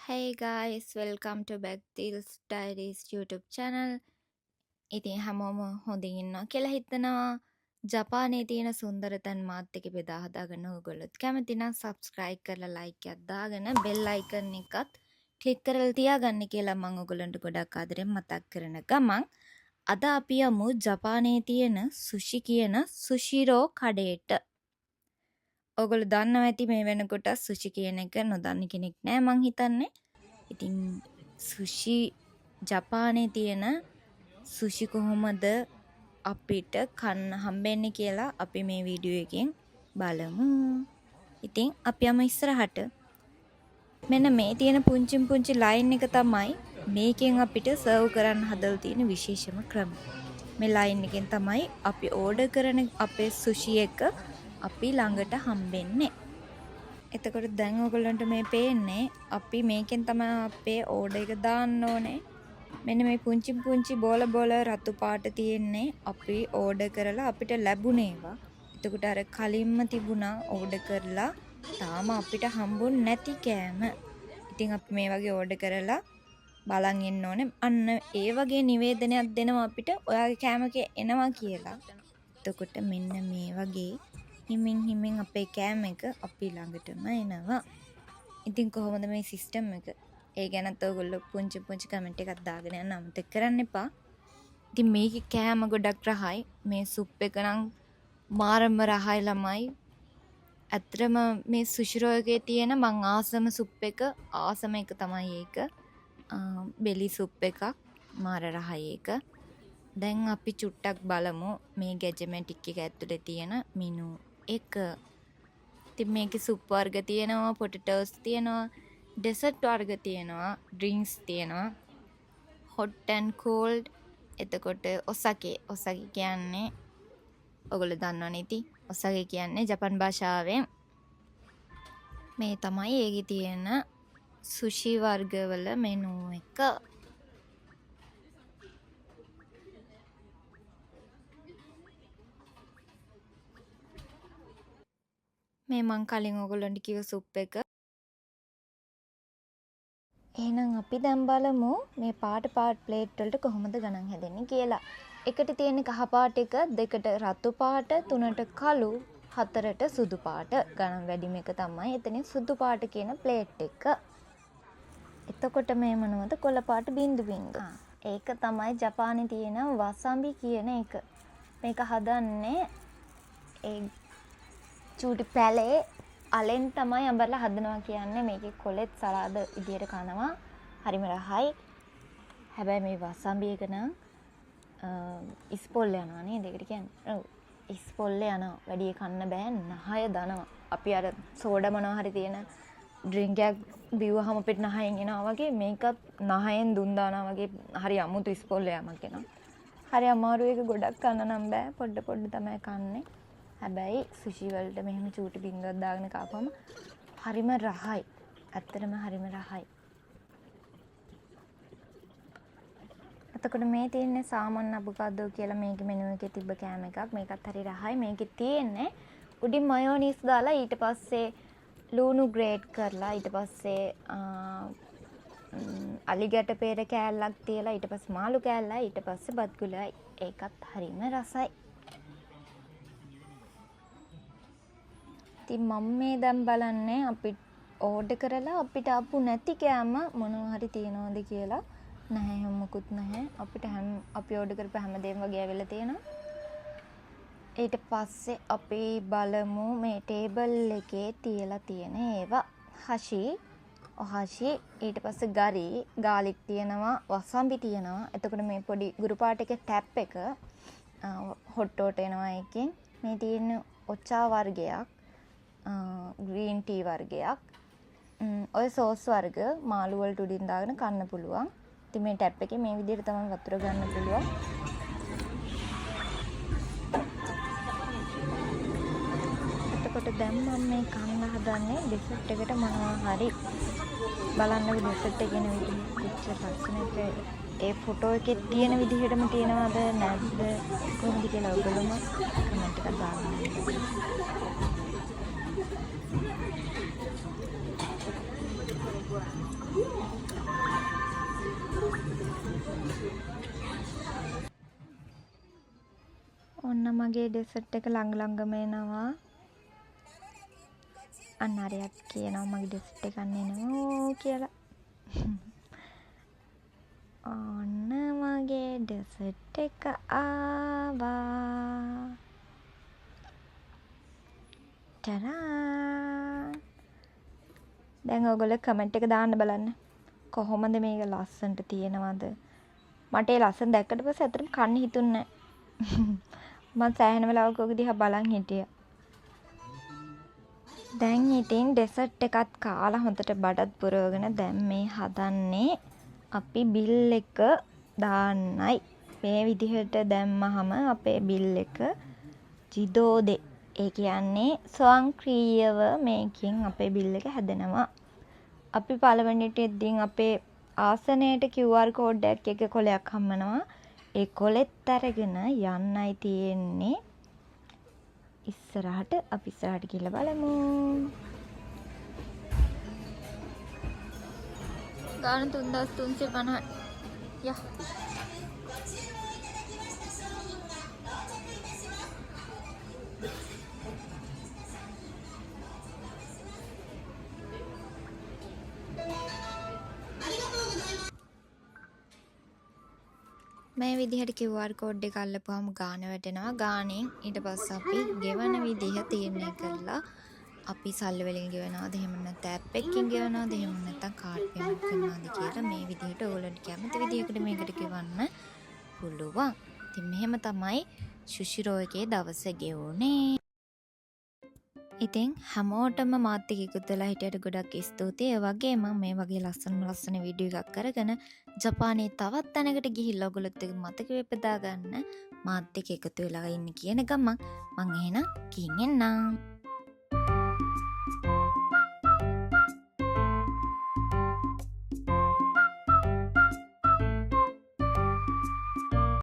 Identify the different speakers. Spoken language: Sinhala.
Speaker 1: Hey guys, welcome to Back Thils Diaries YouTube channel. ඉතින් හැමෝම හොඳින් ඉන්නවා කියලා හිතනවා. ජපානයේ තියෙන සුන්දර තැන් මාත් එක්ක බෙදා හදාගන්න ඔයගොල්ලොත් කැමති නම් subscribe කරලා like එකක් දාගෙන bell icon එකත් ක්ලික් කරලා තියාගන්න කියලා මම ඔයගොල්ලන්ට ගොඩක් ආදරෙන් මතක් කරන ගමන් අද අපි යමු ජපානයේ තියෙන සුෂි කියන සුෂිරෝ කඩේට. ඔයගොල්ලෝ දන්නවා ඇති මේ වෙනකොට සුෂි කියන එක නොදන්න කෙනෙක් නෑ මං හිතන්නේ. ඉතින් සුෂි ජපානයේ තියෙන සුෂි කොහොමද අපිට කන්න හම්බෙන්නේ කියලා අපි මේ වීඩියෝ එකෙන් බලමු. ඉතින් අපි යමු ඉස්සරහට. මෙන්න මේ තියෙන පුංචි පුංචි ලයින් එක තමයි මේකෙන් අපිට සර්ව් කරන්න හදලා තියෙන විශේෂම ක්‍රම. මේ ලයින් එකෙන් තමයි අපි ඕඩර් කරන අපේ සුෂි එක අපි ළඟට හම්බෙන්නේ. එතකොට දැන් ඔයගොල්ලන්ට මේ පේන්නේ අපි මේකෙන් තමයි අපේ ඕඩර් එක දාන්න ඕනේ. මෙන්න මේ පුංචි පුංචි බෝල බෝල රතු පාට තියෙන්නේ අපි ඕඩර් කරලා අපිට ලැබුණ ඒවා. එතකොට අර කලින්ම තිබුණා ඕඩර් කරලා තාම අපිට හම්බුන් නැති කෑම. ඉතින් අපි මේ වගේ ඕඩර් කරලා බලන් ඉන්න ඕනේ. අන්න ඒ වගේ නිවේදනයක් දෙනවා අපිට ඔයාගේ කෑම එනවා කියලා. එතකොට මෙන්න මේ වගේ හිමින් හිමින් අපේ කෑම එක අපි ළඟටම එනවා. ඉතින් කොහොමද මේ සිස්ටම් එක? ඒ ගැනත් ඔයගොල්ලෝ පුංචි පුංචි කමෙන්ට් එකක් දාගෙන යන්න අමතක කරන්න එපා. ඉතින් මේකේ කෑම ගොඩක් රහයි. මේ සුප් එක නම් මාරම රහයි ළමයි. ඇත්තටම මේ සුෂිරෝ එකේ තියෙන මං ආසම සුප් එක ආසම එක තමයි ඒක. බෙලි සුප් එකක් මාර රහයි ඒක. දැන් අපි චුට්ටක් බලමු මේ ගැජමැටික් එක ඇතුලේ තියෙන මෙනු එක. ඉතින් මේකේ සුප් වර්ග තියෙනවා, පොටේටෝස් තියෙනවා, ඩෙසර්ට් වර්ග තියෙනවා, ඩ්‍රින්ක්ස් තියෙනවා, හොට් ඇන්ඩ් කෝල්ඩ්. එතකොට ඔසකේ, ඔසකේ කියන්නේ ඔයගොල්ලෝ දන්නවනේ ඉතින්. ඔසකේ කියන්නේ ජපන් භාෂාවෙන් මේ තමයි ඒකේ තියෙන සුෂි වර්ගවල මෙනු එක. මේ මං කලින් ඔයගොල්ලන්ට කිව්ව සුප් එක. එහෙනම් අපි දැන් බලමු මේ පාට පාට ප්ලේට් වලට කොහොමද ගණන් හැදෙන්නේ කියලා. එකට තියෙන කහ පාට එක, දෙකට රතු පාට, තුනට කළු, හතරට සුදු පාට. ගණන් වැඩිම එක තමයි එතනින් සුදු පාට කියන ප්ලේට් එක. එතකොට මේ මොනවද? කොළ පාට බින්දු බින්දු. ඒක තමයි ජපානයේ තියෙන වසම්බි කියන එක. මේක හදන්නේ ඒ චූටි පැලේ අලෙන් තමයි අඹරලා හදනවා කියන්නේ. මේකේ කොළෙත් සලාද විදියට කනවා. හරිම රහයි. හැබැයි මේ වසම්බි එක නම් ඉස්පොල්ල යනවා නේද? ඒකට කියන්නේ. ඔව්. ඉස්පොල්ල යනවා. වැඩි කන්න බෑ. නහය දනවා. අපි අර සෝඩා මොනවා හරි තියෙන ඩ්‍රින්ක් එකක් බිව්වහම අපිට නහයෙන් එනවා වගේ මේකත් නහයෙන් දුම් දානවා වගේ හරි අමුතු ඉස්පොල්ල යමක් එනවා. හරි අමාරු එක ගොඩක් කන්න නම් බෑ. පොඩ පොඩ තමයි කන්නේ. හැබැයි සුෂි වලට මෙහෙම චූටි බින්දුවක් දාගෙන කාපුවම හරිම රහයි. ඇත්තටම හරිම රහයි. එතකොට මේ තියෙන්නේ සාමන් අවොකාඩෝ කියලා මේකේ මෙනු එකේ තිබ්බ කෑම එකක්. මේකත් හරි රහයි. මේකේ තියෙන්නේ උඩින් මයෝනිස් දාලා ඊට පස්සේ ලුණු ග්‍රේට් කරලා ඊට පස්සේ අලිගැට පෙර කෑල්ලක් තියලා ඊට පස්සේ මාළු කෑල්ලයි ඊට පස්සේ බත් ගුලයි. ඒකත් හරිම රසයි. ඉතින් මම මේ දැන් බලන්නේ අපි ඕඩර් කරලා අපිට ආපු නැති කෑම මොනවා හරි තියෙනවද කියලා. නැහැ, එහෙම මොකුත් නැහැ. අපිට අපි ඕඩර් කරපු හැමදේම වගේ ඇවිල්ලා තියෙනවා. ඊට පස්සේ අපි බලමු මේ ටේබල් එකේ තියලා තියෙන ඒවා. හෂි, ඔහෂි, ඊට පස්සේ ගරි, ගාලික් තියෙනවා, වසම්බි තියෙනවා. එතකොට මේ පොඩි ගුරු පාට එකේ ටැප් එක හොට් වෝටර් එනවා ඒකෙන්. මේ තියෙන ඔචා වර්ගයක්, ග්‍රීන් ටී වර්ගයක්. ඔය සෝස් වර්ග මාළු වලට උඩින් දාගෙන කන්න පුළුවන්. ඉතින් මේ ටැප් එකේ මේ විදිහට තමයි වතුර ගන්න පුළුවන්. එතකොට දැන් මම මේ කන්න හදන්නේ ඩෙසර්ට් එකට මොනවා හරි. බලන්නකෝ ඩෙසර්ට් එක එන විදිහ කොච්චර ලස්සනද. ඒ ෆොටෝ එකේ තියෙන විදිහටම තියෙනවද නැද්ද කොහොමද කියලා ඔයගොල්ලොම කමෙන්ට් එකක් දාන්න. මගේ ඩෙසර්ට් එක ළඟ ළඟම එනවා. අන්න අරයත් කියනවා මගේ ඩෙසර්ට් එක අන්න එනවා කියලා. ඔන්න මගේ ඩෙසර්ට් එක ආවා. ටරා! දැන් ඔයගොල්ලෝ කමෙන්ට් එක දාන්න බලන්න. කොහොමද මේක ලස්සනට තියෙනවද? මට ඒ ලස්සන දැක්කට පස්සේ ඇත්තටම කන්න හිතුන්නේ නෑ. මං සෑහෙන වෙලාවක ඔක දිහා බලන් හිටියා. දැන් ඉතින් ඩෙසර්ට් එකත් කාලා හොඳට බඩත් පුරවගෙන දැන් මේ හදන්නේ අපි බිල් එක දාන්නයි. මේ විදිහට දැම්මහම අපේ බිල් එක ජිදෝදේ, ඒ කියන්නේ ස්වයංක්‍රීයව මේකෙන් අපේ බිල් එක හැදෙනවා. අපි පළවෙනිට ඉතින් අපේ ආසනයට QR code එකක් එක්ක කොලයක් හම්බෙනවා. ඒ කොලෙත් අරගෙන යන්නයි තියෙන්නේ ඉස්සරහට. අපි ඉස්සරහට ගිහලා බලමු. ගාන 3350යි. යා. මේ විදිහට QR code එක අල්ලපුවාම ගාන වැටෙනවා. ගානෙන් ඊට පස්සේ අපි ගෙවන විදිහ තීරණය කරලා අපි සල්ලි වලින් ගෙවනවද, එහෙම නැත්නම් ඇප් එකකින් ගෙවනවද, එහෙම නැත්නම් කාඩ් පේමන්ට් කරනවද කියලා මේ විදිහට ඔයගොල්ලන්ට කැමති විදිහකට මේකට ගෙවන්න පුළුවන්. ඉතින් මෙහෙම තමයි සුෂිරෝ එකේ දවස ගෙවුනේ. ඉතින් හැමෝටම මාත් එක්ක එකතු වෙලා හිටියට ගොඩක් ස්තුතියි. ඒ වගේම මේ වගේ ලස්සනම ලස්සන වීඩියෝ එකක් අරගෙන ජපානයේ තවත් තැනකට ගිහිල්ලා ඔයගොල්ලොත් එක්ක මතක වෙපදා ගන්න මාත් එක්ක එකතු වෙලා ඉන්න කියන ගමන් මං එහෙනම් ගිහින් එන්නම්.